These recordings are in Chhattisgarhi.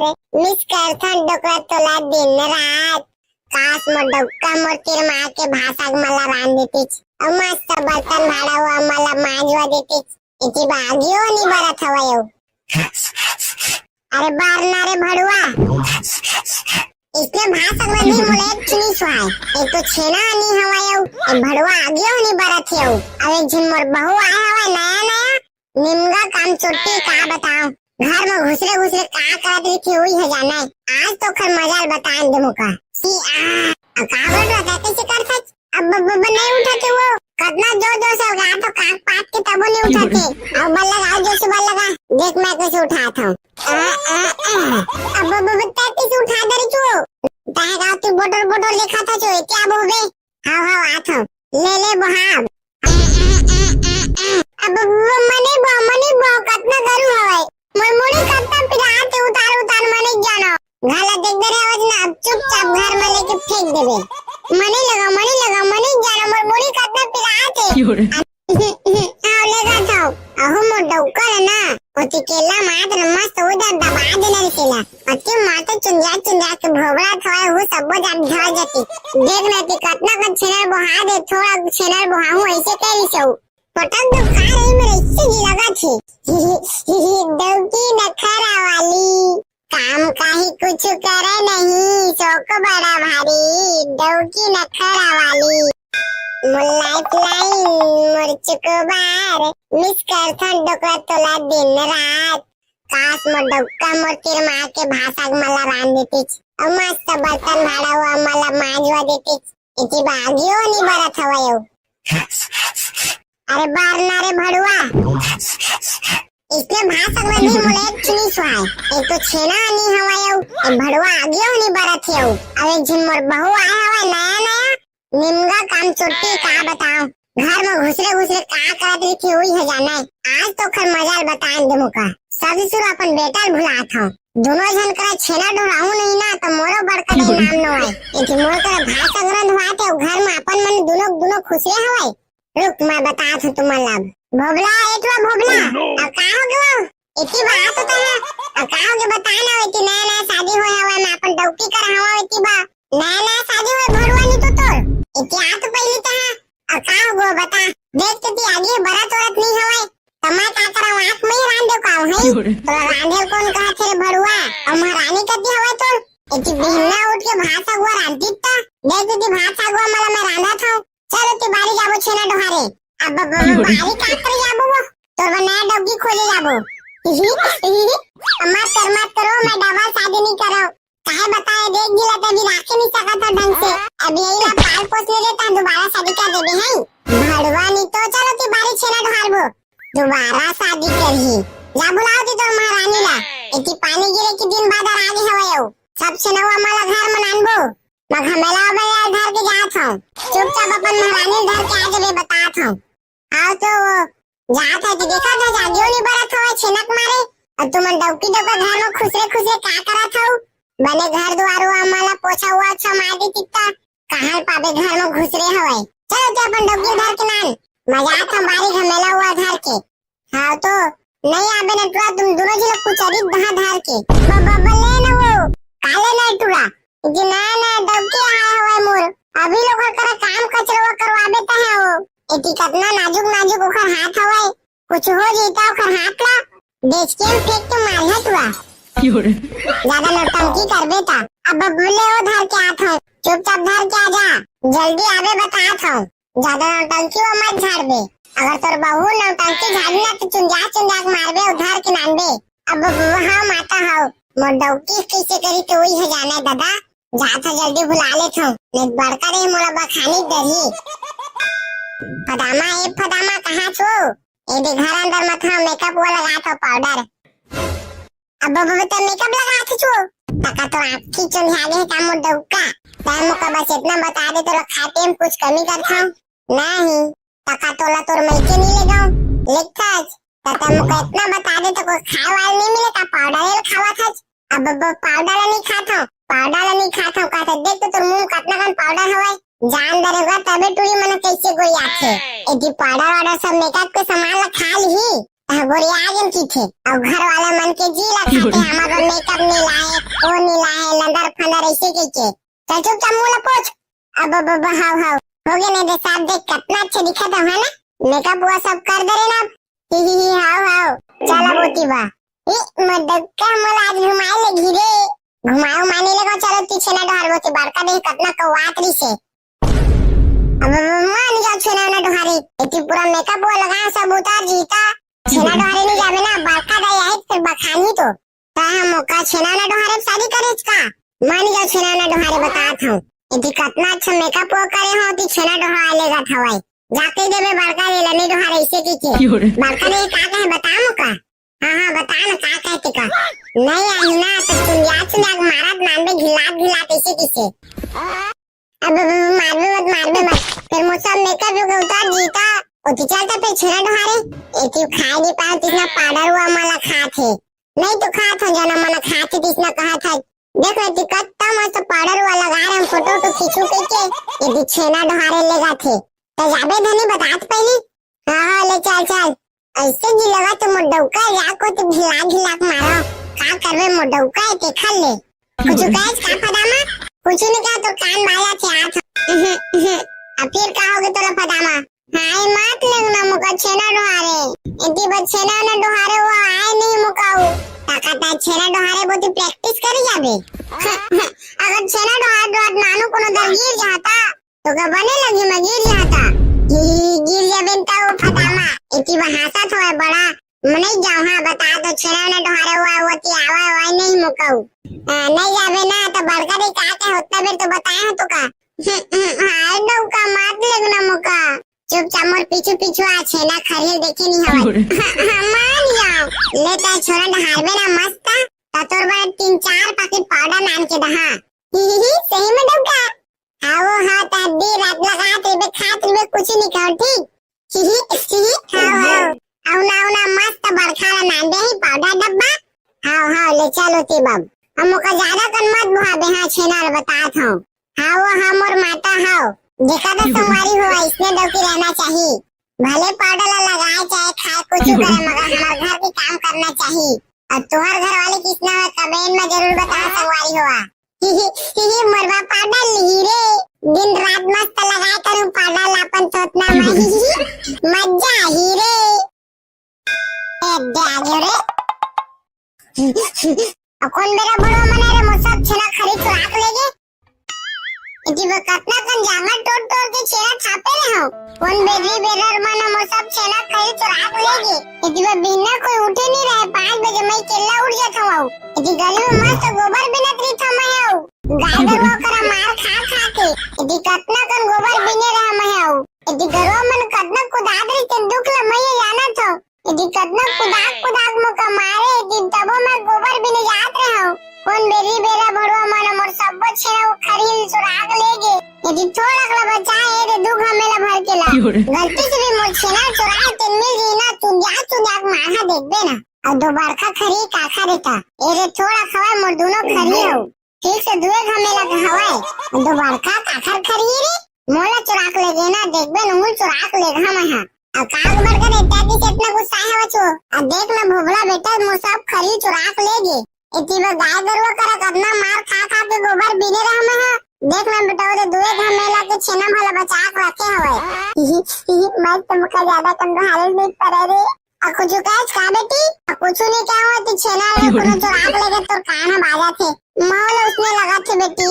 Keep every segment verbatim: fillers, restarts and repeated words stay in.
मिस करथन डोकरा तोला दिन रात। काश मोर डौका मोर तीर मार के भांसा के मला रांध देतिस। अउ मस्त बर्तन भाड़ा हुआ मला मांजवा देतिस। एती बागियो नी बरत हवय अउ। अरे बार ना रे भड़ुआ। इसने भांसा के नहीं मोला एक चुनी सुहाय। एक तो छेना नी हवय अउ। ए भड़ुआ आगियो नी बरत हे अउ। अब एक झिन मोर बहू आए हवय नया नया। निमगा काम चोट्टी का बताओ। घर में घुसरे घुसरे का करत रही थी वही है जाना है। आज तो खर मजाल बतान दे मुका। सी आ, आ का बोल रहा था कैसे कर सच? अब ब-, ब-, ब-, नहीं उठाते वो। कतना जोर जोर से लगा तो काक पात के तबो नहीं उठाते। अब बल लगा जोर से बल लगा। देख मैं कैसे उठाता हूँ। आ, आ, आ। अब ब-, ब-, ब-, तै कैसे उठा दे रही तू? तै गाँव तू बोटर बोटर देखा था जो क्या बोल बे? हाव, हाव, आत हव। ले, ले, बोहाब। अब वो मनी बो, मनी बो, कतना गरू हवय। मोर मुड़ी कतना पिरात हे, उतार, उतार, मनी जानो। घाला देख दे रे, आवाज ना, अब चुपचाप घर में लेके फेंक देबे। मनी लगा, मनी लगा, मनी जानो, मोर मुड़ी कतना पिरात हे। क्यों रे? हाव, ले गा थाव। अहो मोर डौका ला ना, ओती केला मात न मस्त उधर दबा देना रे केला। अति माता चुंजा चुंजा के भोबड़ा थवाए हो सबो जात झड़ जती। देख न ती कतना कन छेनर बोहा दे, थोड़ा छेनर बोहाहूँ ऐसे कह रही सऊ। पटक दो का रही मेरे इससे जी लगा थी। ही ही ही ही डौकी नखरा वाली। काम काहे कुछ करे नहीं, शौक बड़ा भारी, डौकी नखरा वाली। मोर लाइफलाइन, मोर चुकोबार, मिस करथन डोकरा तोला दिन रात। काश मोर डौका मोर तीर मार के भांसा के मला रांध देतिस। अउ मस्त बर्तन भाड़ा हुआ मला मांजवा देतिस। एती बागियो नी बरत हवय अउ। अरे बार ना रे भड़ुआ। इसने भांसा के नहीं मोला एक चुनी सुहाय। एक तो छेना नी हवय अउ। ए भड़ुआ आगियो नी बरत हे अउ। अब एक झिन मोर बहू आए हवय नया नया। निमगा काम चोट्टी का बताओ। घर में घुसरे घुसरे का करत रही थी वही है जाना है। आज तो खर मजाल बतान दे मुका। सासु ससुर अपन बेटा ल भुलात हव। दोनों झन करा छेना ढोराहूँ नहीं ना, तो मोरो बड़का नहीं नाम नो है। एक मोर करा भात संग्रहण हुआ थे, घर में अपन मन दोनों, दोनों खुसरे हवय। रुक, मैं बतात हूँ तुमन ला। भोबला, ए ठुआ भोबला, अब का हो गयो? एती बात होता है। अब का हो गयो बता ना, एती नया नया शादी होय हवय, मैं अपन डौकी करा हवं एती बा। नया नया शादी होय भड़ुआ नी तो तोर। एती आ तो पहली तहाँ। अब का हो गयो बता। देख तो ती आगे बरत वरत नहीं हवय। त मैं का करा, आँख में ही रांध दे का हूँ, हैं? तोला रांधे कोन कहा थे रे भड़ुआ? अउ महारानी कती हवय तोर? एती बिहन्ना उठ के भात सगुआ रांधी त। देख तो ती भात सगुआ मला मैं रांधा था। चलो ती बारी जाबो छेना डोहारे। अब ब-, ब-, ब-, बारी का करे जाबो वो? तोर बर नया डौकी खोजे जाबो। अम्मा कर मत करो, मैं डबल शादी नहीं करो। काहे बताए, देख गिला त अभी राखे नहीं सकत था ढंग से। अभी यही ला पाल पोस ले लेता, दोबारा शादी कर देबे हैं। भड़ुआ नहीं तो चलो ती बारी छेना डोहारबो। दोबारा शादी करही। जा बुलाओ ती तोर महारानी ला। एती पानी गिरे के दिन बाद आ गे हवय अउ। सब छेनवा मला घर म नानबो। मैं घमेला वाला धर के जात हूँ। चुपचाप अपन महारानी धर के आ जाबे, बतात हूँ। आओ तो वो जात है तो देखा था, जागियो नहीं बरत हवय छेनक मारे। अउ तुमन डौकी डौका घर में खुसरे खुसरे का करत हव? बने घर दुआर हुआ, मला पोछा हुआ अच्छा मार दी तिकता। कहाँ पाबे घर में घुसरे हवय? चलो ते अपन डौकी धर के नान। मैं जात हूँ बारी घमेला हुआ धर के। हाँ तो नहीं आबे न टुरा, तुम दोनों झी लोग कुछ अधिक दहा धार के। ब-, ब-, बल्ले न वो, काले न टुरा। जी ना, ना, डौकी आए हवय मोर। अभी लोग ओकर करा काम कचरवा करवाबे त है वो। एती कतना नाजुक नाजुक ओकर हाथ हवय। कुछ हो जइता ओकर हाथ ला, बेच के फेंक के मारिया टुरा। ज्यादा नौटंकी करबे त। अब बल्ले वो धर के आत हूँ। चुपचाप धर के आ जा। जल्दी आबे बतात हूँ। ज्यादा नौटंकी वो मत झाड़बे। अगर तोर बहू नौटंकी झाड़ी ना तो चुंजा चुंजा के मारबे, उधार के नानबे। अब वो हाँ माता हव, मोर डौकी कैसे करी तो वही है जाने दादा। जात है जल्दी बुला लेत हूँ, नहीं बड़का नहीं मोला बखानी डरही। फदामा, ए फदामा, कहाँ छो? ए दे घर अंदर मत हाँ, मेकअप वो लगा था पाउडर। अब बबे त मेकअप लगात हस वो। तका तो आँखी चुंधिया गे हे का मोर डौका। तै मोका बस इतना बता दे, तोला खाते में कुछ कमी करथंव? नहीं। तका तोला तोर मइके नी लेगंव? लेगथस। त तै मोका इतना बता दे, तो कोई खाए वाले नहीं मिले का? पाउडर ल खावत हस। अब ब-, पाउडर ल नहीं खाथंव, पाउडर ल नहीं खाथंव, कहत देख तो तोर मुंह में कतना कन पाउडर हवय। जान दरोगा तबे टूरी मन कैसे गोई आथे। एती पाउडर वाउडर सब मेकअप के सामान ला खा लिही। तह गोरिया गेन किथे। अउ घर वाला मन के जी ला खाथे, हमर बर मेकअप नी लाए, ओ नी लाए, लंदर फंदर ऐसे कहिके। चल चुपचाप मुंह ला पोछ। अब, अब, अब, हाव, हाव। हो गे नहीं दे साहब, देख कतना अच्छा दिखत हव, है ना? मेकअप वो सब कर दे रे ना। ही, ही, ही, हाव, हाव। चल अब होती बा। ई मदक्का मोला आज घुमाए ले घिरे। घुमाए उमाए नहीं लेगो, चलो ती छेना डोहार बोती बड़का देख कतना कौआत रही से। अब, अब मान जाओ छेना ना डोहारी। एती पूरा मेकअप वो लगा सब उतार जीता। छेना डोहारी नहीं जावे ना, बड़का दाई आई फिर बखानी तो। ता हम ओका छेना ना डोहारे शादी करे का? मान जाओ छेना ना डोहारे बतात हूँ। एती कतना अच्छा मेकअप वो करे हो, ती छेना डोहारे लेगा थवाई। जाके देवे बड़का दे लनी डोहारे ऐसे की के। क्यों रे? बड़का दे का कहे बता मोका? हाँ, हाँ, बता ना का कहते का। नहीं आई ना तो चुंदिया चुंदिया के मारत मानबे घिलात घिलात ऐसे किसे। अब, अब, अब मारबे मत, मारबे मत। फिर मोर सब मेकअप वेकअप उतार जीता। ओती चलता फिर छेना डोहारे। एती खाए नहीं पाए, तिसना पाउडर हुआ मला खात है। नहीं तो खात हो जाना मना खात है, तिसना कहा था। देख रहे ती कत्ता मस्त पाउडर हुआ लगा रहे हम, फोटो वोटो खींचू कह के। एती छेना डोहारे लेगा थे। तो जाबे धनी बतात पहली। हाँ, हाँ, ले चल, चल। ऐसे जी लगा तो मोर डौका या को तो घिला घिला के मारो। का करबे मोर डौका है ते खा ले। कुछ कहे का फदामा? कुछ नहीं कहा तो कान बाया थे हाथ। अब फिर का होगे तोला फदामा? हाय मात लेंग ना मोका छेना डोहारे। एती बस छेना ना डोहारे वो आए नहीं मोकाऊ। ताकत है छेना डोहारे बोती प्रैक्टिस करी जाबे। अगर छेना डोहार डोहार नानू कोनो दर गिर जाता तो का बने लगी मैं गिर जाता। ही, ही, गिर जाबे त वो फदामा। एती बहासा थोड़ा बड़ा। मने जाओ हाँ बता दो छेना ना डोहारे हुआ वो ती आवा हुआ नहीं मोकाऊ। नहीं जाबे ना तो बड़का दे का के होता बे तो बताए हो तो का। हाय डौका मात लेगना मोका। चुपचाप मोर पीछू पीछू आ छेना खरियल देखे नहीं हवय। हाँ, हाँ, मान जाओ। ले ता छोरा डहारबे ना मस्त। ता तोर बर तीन चार पैकेट पाउडर नान के दहा। ही, ही, ही, सही में डौका। हाँ, वो हाँ, ता दी रात लगा तेरे खात में कुछ नहीं खाओ, ठीक? ही, ही, ही, हाँ, हाँ। अउना, अउना मस्त बड़खा ला नान दे ही पाउडर डब्बा। हाँ, हाँ, ले चलो ती बम। हम ओका ज्यादा कन मत बुहाबे, हाँ, छेना ला बतात हूँ। हाँ, वो हाँ मोर माता हव। देखा तो संगवारी हो, इसने डौकी रहना चाहिए। भले पाउडर ला लगाए चाहे खाए कुछ करे, मगर हमार घर के काम करना चाहिए। और तुहार घर वाले किसना है, कमेंट में जरूर बता संगवारी हो। ही ही ही, मोर बा पाउडर लिही रे। दिन रात मस्त लगाए करूँ पाउडर ला अपन थोथना में। ही ही, मजा ही रे। ए, दे आगे रे। अब कौन बेरा बड़ो मने रे, मोर सब छेना खरीद तो राख लेगे। एती बा कतना कन जांगर टोर टोर के छेना छापे रहे हो। कौन बेरी बेरर मन मोर सब छेना खरीद तो राख लेगे। एती बा बिना कोई उठे नहीं रहे, पाँच बजे मैं केला उठ जाता हूँ। एती गली में मस्त गोबर बिनत रही था मैं हूँ। गाय गरुआ करा मार खा खा के। एती कतना कन गोबर बिने रहा मैं हूँ। एती गरुआ मन कतना कुदात रही ते दुख ला मैं ये जाना था। एती कतना कुदाक कुदाक मोका मारे, एती तबो मैं गोबर बिने जात रहे हूँ। कौन बेरी बेरा भड़ुआ मन मोर सब्बो छेना खरीद सुराग लेगे। एती थोड़क ला बचाए रे दू घमेला भर के ला। गलती से भी मोर छेना चुराए ते मिल जी ना, चुंदिया चुंदिया के मारहा देखबे ना। अब दो बड़का खरी काखा देता। ए रे थोड़ा खवाए मोर दोनों खरी हो। ठीक से दुए घमेला के हवाए। दो बड़का काखर खरी रे। मोला चुराक लेगे ना, देखबे नहुल चुराक लेगा मैं हा। अब काग बड़का देता कि इतना गुस्सा है बचो। अब देख ना भोभला बेटा मोर सब खरी चुराक लेगे। एती बा गाय गरुआ करा कतना मार खा खा के गोबर बीने रहा मैं हा। देख ना बेटा, ओदे दुए घमेला के छेना भला बचा के रखे हवे। ही, ही, ही, मस्त मुखा ज्यादा कन हालत नहीं पड़े रे। आ कुछ कहे का बेटी? आ कुछ नहीं क्या हुआ, तू छेना रे कोनो चुराक लेगे तोर कान ह बाजा थे। माहौल उसने लगा थे बेटी।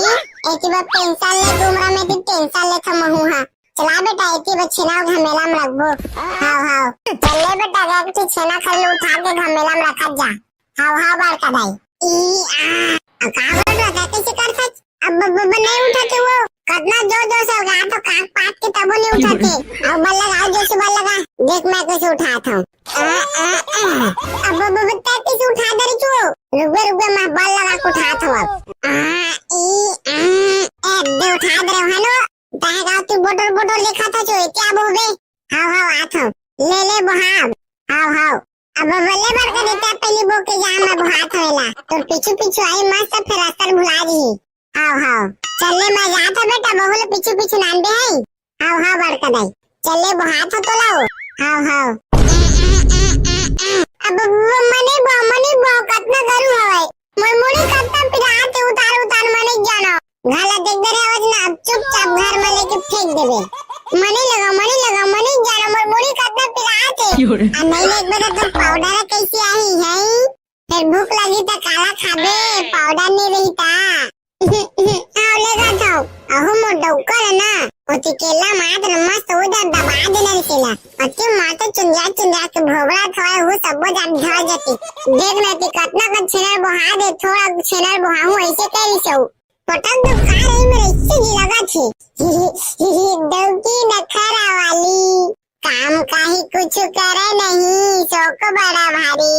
एती बा टेंशन ले, तुमरा में ती टेंशन ले था महू हा। चला बेटा, एती बा छेना घमेला में रखबो। हाव, हाव। चल ले बेटा, एक ठी छेना खरी उठा के घमेला में रखत जा। हाव, हाव, बड़का दाई। ई, आ, आ, का बोल रहा था? कैसे कर सच? अब ब-, ब-, ब-, नहीं उठाते वो। कतना जोर जोर से लगा तो काक पात के तबो नहीं उठाते। अब बल लगा, जोर से बल लगा। देख मैं कैसे उठाता हूँ। आ, आ, आ। अब ब-, ब-, ब-, तै कैसे उठा दे रही तू? रुक बे, रुक बे, मैं बल लगा के उठाता हूँ अब। आ, ई, आ, ए, दे उठा दे रहे हो, है ना? दाएं गाँव तू बोटर बोटर लिखा था जो, क्या बोबे? हाव, हाव, आत हूँ। ले, ले, बोहाब। हाव, हाव। अब बल्ले बड़का देता पहली बो के जा मैं बुहात होएला। तो पीछू पीछू आई मस्त फिर रास्ता भुला दी। हाव हाव। चल ले मैं जात हो बेटा, बहुल पीछू पीछू नान दे है। हाव हाव बड़का दाई। चल ले बुहात हो तो लाओ। हाव हाव। अब वो मने बो, मने बो, कतना गरू हवय। मोर मुड़ी कतना पिरात हे, उतार, उतार, मने जानो। घाला देख दे रे, आवाज ना, अब चुपचाप घर में लेके फेंक देबे। मने लगा, मने लगा, मने जानो, मोर मुड़ी कतना पिरात हे। क्यों रे? आ नहीं, एक बार तो पाउडर कैसे आही है? फिर भूख लगी त काला खाबे, पाउडर नहीं रही ता। आओ ले जात हूँ। अहो मोर डौका ले ना, ओती केला मात न मस्त हो जा दबा देना रे केला। अति माते चुंदिया चुंदिया के भोबरा थोए हो सबो जान झड़ जाती। देख ना कि कतना का छेनर बोहा दे, थोड़ा छेनर बोहा हूँ ऐसे कह रही सऊ। पटक दो का रही मेरे इससे जी लगा थी। डौकी नखरा वाली। काम काहे कुछ करे नहीं, शौक बड़ा भारी,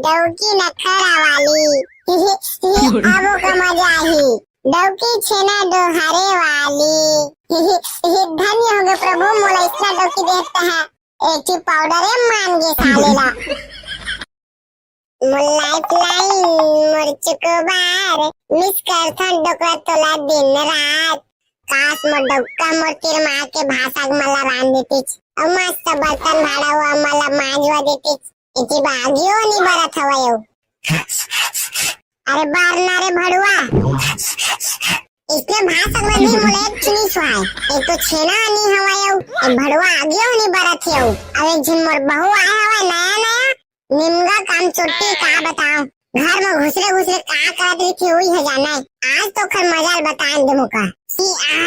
डौकी नखरा वाली। अब का मजा आही, डौकी छेना डोहारे वाली। धन्य हो गए प्रभु, मोला इतना डौकी देता है, एक ही पाउडर है मान गे साले ला। मोर लाइफलाइन, मोर चुकोबार, मिस करथन डोकरा तोला दिन रात। काश मोर डौका मोर तीर मार के भाषा के मला रान देतिच। अउ मस्त बर्तन भाड़ा हुआ मला मांजवा देतिच। इति बागियो नी बरत हवय अउ। अरे बार ना रे भड़ुआ। इसने भाषा में भी मोले एक चुनी सुहाय। एक तो छेना नी हवय अउ, एक भड़ुआ आगियो नी बरत हे अउ। अउ एक झिन मोर बहू आए हवय नया नया। निमगा काम चोट्टी का बताओ, घर में घुसरे घुसरे का करत रही थी, वही है जाना है। आज तो खर मजाल बतान दे मुका। सी आ,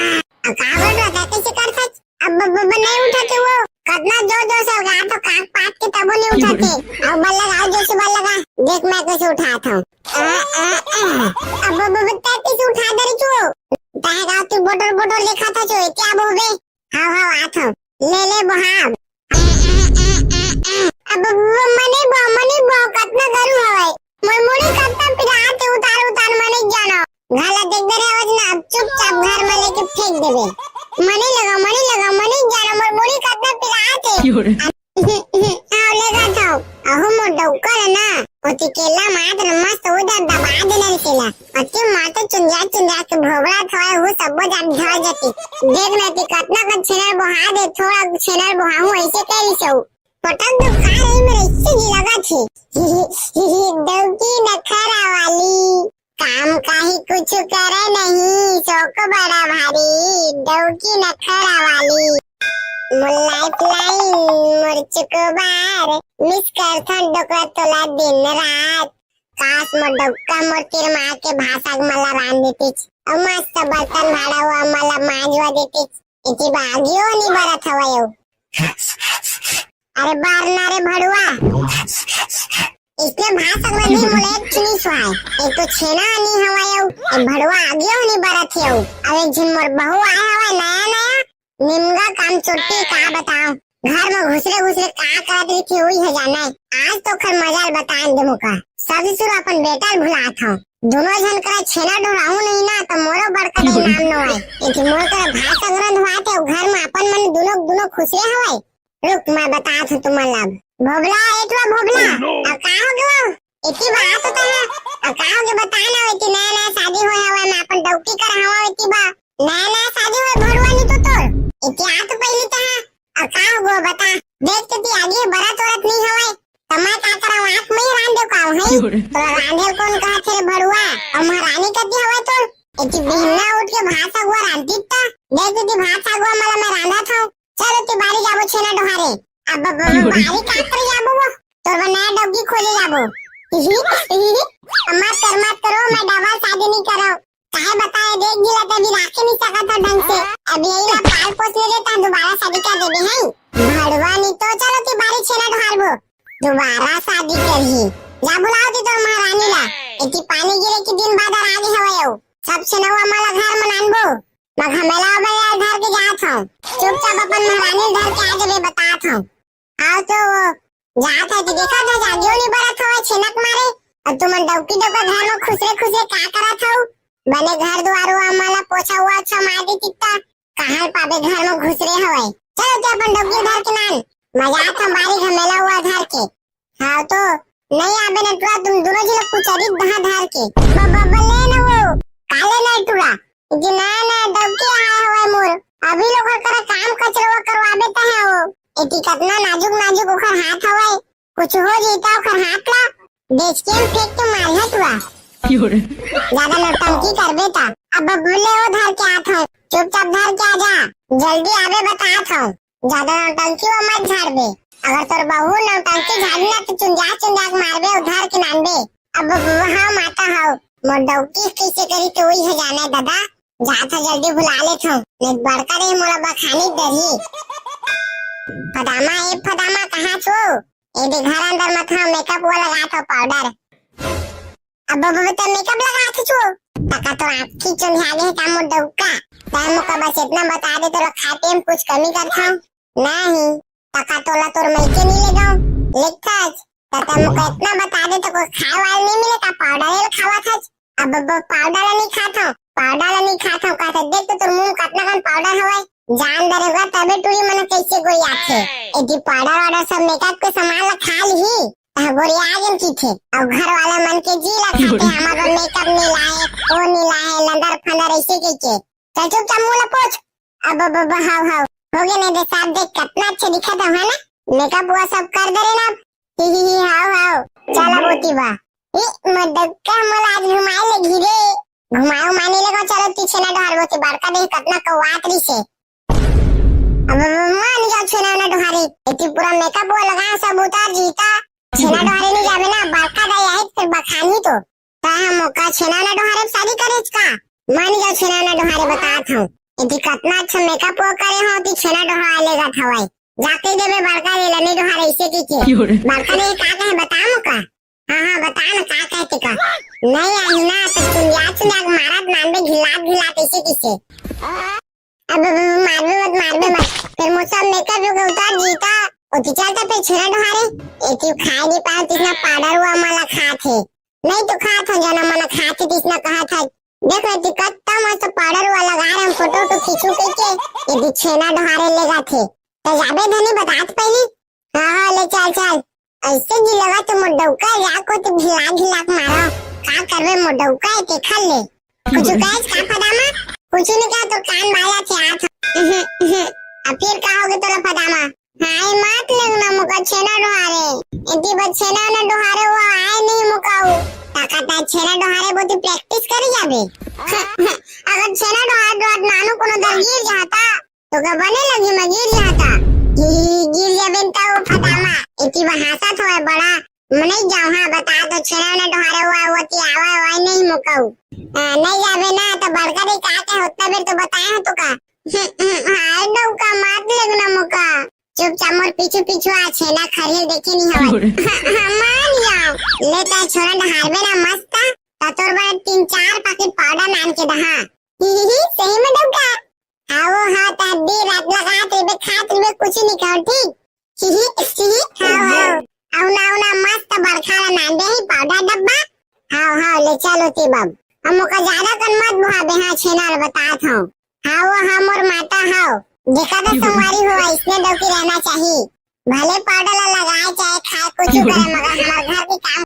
आ का बोल रहा था, कैसे कर सच? अब ब-, ब-, ब-, नहीं उठाते वो, कतना जोर जोर से लगा तो काक पात के तबो नहीं उठाते। अब बल लगा, जोर से बल लगा, देख मैं कैसे उठाता हूँ। आ, आ, आ, अब ब-, ब-, ब-, तै कैसे उठा दे रही तू? तै गाँव तू बोटर बोटर देखा था जो, क्या बोबे? हाँ, हाँ, आत हूँ। ले, ले, बोहाब। अब वो मने बो, मने बो, कतना गरू हवय। मोर मुड़ी कतना पिरात हे, उतार, उतार, मने जानो। घाला देख दे रे, आवाज ना, अब चुपचाप घर में लेके फेंक देबे। मने लगा, मने लगा, मने जानो, मोर मुड़ी कतना पिरात हे। क्यों रे? आओ, ले जात हूँ। अहो मोर डौका ले ना, ओती केला मात न मस्त हो जा, दबा देना रे केला। अति माते चुंदिया चुंदिया के भोबरा थोए हो, सबो जान झड़ जाती। देख ना कि कतना का छेनर बोहा दे, थोड़ा छेनर बोहा हूँ, ऐसे कह रही सऊ। पटक दो का रही मेरे इससे जी लगा थी। डौकी नखरा वाली, काम काहे कुछ करे नहीं, शौक बड़ा भारी, डौकी नखरा वाली। मोर लाइफलाइन, मोर चुकोबार, मिस करथन डोकरा तोला दिन रात। काश मोर डौका मोर तीर मार के भाषा के मला रान देतिच। अउ मस्त बर्तन भाड़ा हुआ मला मांजवा देतिच। इति बागियो नी बरत हवय अउ। अरे बार ना रे भड़ुआ। इसने भाषा में भी मोले एक चुनी सुहाय। एक तो छेना नी हवय अउ, एक भड़ुआ आगियो नी बरत हे अउ। अउ एक झिन मोर बहू आए हवय नया नया। निमगा काम चोट्टी का बताओ। घर में घुसरे घुसरे का करत रही थी, वही है जाना है। आज तो खर मजाल बतान दे मुका। सासु ससुर अपन बेटा ल भुलात हूँ। दोनों झन करा छेना ढोराहूँ नहीं ना, तो मोरो बड़का नहीं नाम नो है। एक मोर करा भात संग्रहण हुआ थे, घर में अपन मन दोनों, दोनों खुसरे हवय। रुक, मैं बतात हूँ तुमन ला। भोबला, ए टुरा भोबला, अब का हो गयो? एती बात होता है, अब का हो गयो बता ना, एती नया नया शादी होय हवय, मैं अपन डौकी कर हवा एती बा। नया नया शादी होय भड़ुआ नी तो तोर। एती आ तो पहली तो है, अब का हो गयो बता। देख तो ती आगे बरत औरत नहीं हवय, त मैं का करा, आँख में ही रांध दे का हूँ, हैं? तोरा रांधे कोन कहा थे रे भड़ुआ? और महारानी कती हवय तोर? एती बिहन्ना उठ के भात सागवा रांधती त, देख तो ती भात सागवा मला मैं रांधा था। चलो ती बारी जाबो छेना डोहारे। अब ब-, ब-, ब-, बारी का करे जाबो वो? तोर बर नया डौकी खोजे जाबो। अम्मा शर्मा करो, मैं डबल शादी नहीं करो। काहे बताए, देख जिला ते अभी राखे नहीं सकत था ढंग से। अभी यही ला पाल पोस ले लेता, दोबारा शादी कर देबे हैं। भड़वा नहीं तो चलो ती बारी छेना डोहारबो। दोबारा शादी करही। जा बुलाओ ती तोर महारानी ला। एती पानी गिरे के दिन बाद आ गे हवय अउ। सब छेनवा मला घर म नानबो। मैं घमेला बजार धर के जात हूँ। चुपचाप अपन महारानी धर के आ जाबे, बतात हूँ। आओ तो वो जात है कि देखा था, जागियो नहीं बरत हवय छेनक मारे। और तुमन डौकी डौका घर में खुसरे खुसरे का करत हव? बने घर दुआर हुआ, मला पोछा हुआ अच्छा मार दी टिकता। कहाँ पाबे घर में घुसरे हवय। चलो ते अपन डौकी धर के नान। मजा आता बारी घमेला हुआ धर के। हाँ तो नहीं आबे नटुआ, तुम दोनों जी लोग कुछ अधिक दहा धार के। ब-, ब-, बल्ले न वो, काले नटुआ। जी ना, ना, डौकी आए हवय मोर। अभी लोग कर काम कचरवा करवाबे त है वो। एती कतना नाजुक नाजुक ओकर हाथ हवय। कुछ हो जही त ओखर हाथ ला बेच के फेंक के मारहूं तोला। ज्यादा नौटंकी करबे त। अब बोले ओ धर के आत हूं, चुपचाप धर के आ जा, जल्दी आबे बतात हूं। ज्यादा नौटंकी वो मत झाड़बे, अगर तोर बहू नौटंकी झाड़ी ना त चुंजा चुंजा के मारबे, ओ धर के लानबे। अब हाँ माता हव, मोर डौकी कइसे करही त ओही ह जाने दादा। जात हंव जल्दी भुला लेत हंव, नहीं त बड़का दे मोला बखानी डरही। फदामा, ए फदामा, कहाँ हस? ए दे घर अंदर म हंव, makeup वो लगात हंव, powder। अब, अब, अब त makeup लगात हस? तका तोर आँखी चुंधिया गे हे का मोर डौका? तैं मोका बस एतना बता दे, तोला खाए पिए म कुछ कमी करत हंव? नहीं। तका तोला तोर मइके नइ लेगंव, लेगथस? त तैं मोका एतना बता दे, त कुछ खाए वाला नइ मिले का? Powder ल खावत हस? अब, अब, powder ल नइ खात हंव, powder ल नइ खात हंव, कहत हस, देख तो तोर मुंह म कतना कन powder हवय, जान दरोगा तभे टूरी मन कइसे गोरियाथे। एती powder वाडर सब makeup के सामान ल खा लिही, तहां गोरिया गेन किथे। अउ घर वाला मन के जी ल खाथे, हमर बर makeup नइ लाए, वो नइ लाए, लंदर फंदर अइसे कहिके। चल चुपचाप मुंह ल पोछ। अब, अब, अब, हाव, हाव। हो गे ना दे साहब, देख कतना अच्छा दिखत हंव, है ना? Makeup वो सब कर दे रेहेंव ना। ही, ही, ही, हाव, हाव। चल अब ओती बा। ई, मोर डौका मोला आज घुमाए लेगही रे। घुमाए उमाए नइ लेगंव, चल ओती छेना डोहारे ओती, बड़का दे कतना कौआत रहिसे। अब, अब, मान जाव छेना ना डोहारे। एती पूरा makeup वो लगाए सब उतार जही त। छेना डोहारे नइ जाबे ना, बड़का दाई आही त फेर बखानही तो। तैं ह मोका छेना ना डोहारे शादी करेस का? मान जाव छेना ना डोहारे, बतात हंव। एती कतना अच्छा makeup वो करे हंव, ओती छेना डोहारे लेगत हवय। जाके देबे बड़का दे ल नइ डोहारे अइसे कहिके। बड़का दे का कहे बता मोका। हाँ, हाँ, बता ना का कहे तेका। नइ आही ना त चुंदिया चुंदिया के मारत लानबे, घिलात घिलात अइसे कहिसे। अब, अब, अब मारबे मत, मारबे मत। फेर मोर सब makeup उकअप उतर जही त। ओती चल त फेर छेना डोहारे। एती खाए नइ पाए, तिसना powder वो मन ल खात हे। नइ तो खात हंव, जना मन खात हे तिसना कहत हस। देख ना, एती कतना मस्त powder वो लगाए हंव, photo उटो खींचहूं कहिके। एती छेना डोहारे लेगत हे। त जाबे धनी, बतात पहिली। हाँ, हाँ, ले चल, चल। अइसे जी लगथे मोर डौका, या कोती ढिला ढिला के मारंव। का करबे मोर डौका ए तेखर ले। कुछु कहेस का फदामा? कुछु नइ कहंव, तोर कान बाजा थे आत हंव। अब फेर का होगे तोला फदामा? हाय, मत लेग ना मोका छेना डोहारे। एती बर छेना ना डोहारे वो आए नइ मोका अउ। तका तैं छेना डोहारे ओती practice करे जाबे। अगर छेना डोहारे डोहारे नानू कोनो दर गिर जाहूं त तोका बने लगही, मैं गिर जाहूं त। ही, ही, ही, गिर जाबे न त ओ फदामा। एती बर हाँसत हवय बड़ा। मैं नइ जांव, हाँ, बता दो, छेना ना डोहारे वो ओती आवय, आवय नइ मोका अउ। अ, नइ जाबे ना, त बड़का दे का कहे, ओतना बेर तो बताए हंव तोका। हम्म, हम्म, हाय डौका, मत लेग ना मोका। चुपचाप मोर पीछू पीछू आ, छेना खरही ल देखे नइ हवय। हाँ, हाँ, मान जांव। ले तैं छेना डोहारबे ना मस्त, त तोर बर तीन चार packet powder लान के दहा। ही, ही, ही, सही में डौका? हाँ, वो हाँ, तैं दिन रात लगात रहिबे, खात रहिबे, कुछु नइ कहंव, ठीक? ही, ही, ही, ही, हाँ, हाँ। अउ ना, अउ ना, मस्त बड़खा ला लान देही powder डब्बा। हाँ, हाँ, ले चल ओती बम। अब मोका जादा कन मत भुलाबे, हाँ, छेना ल बतात हंव। हाँ, वो हाँ, मोर माता हव। देखा त संगवारी हो, अइसने डौकी रहना चाही। भले powder ला लगाए, चाहे खाए, कुछु करे, मगर हमर घर के काम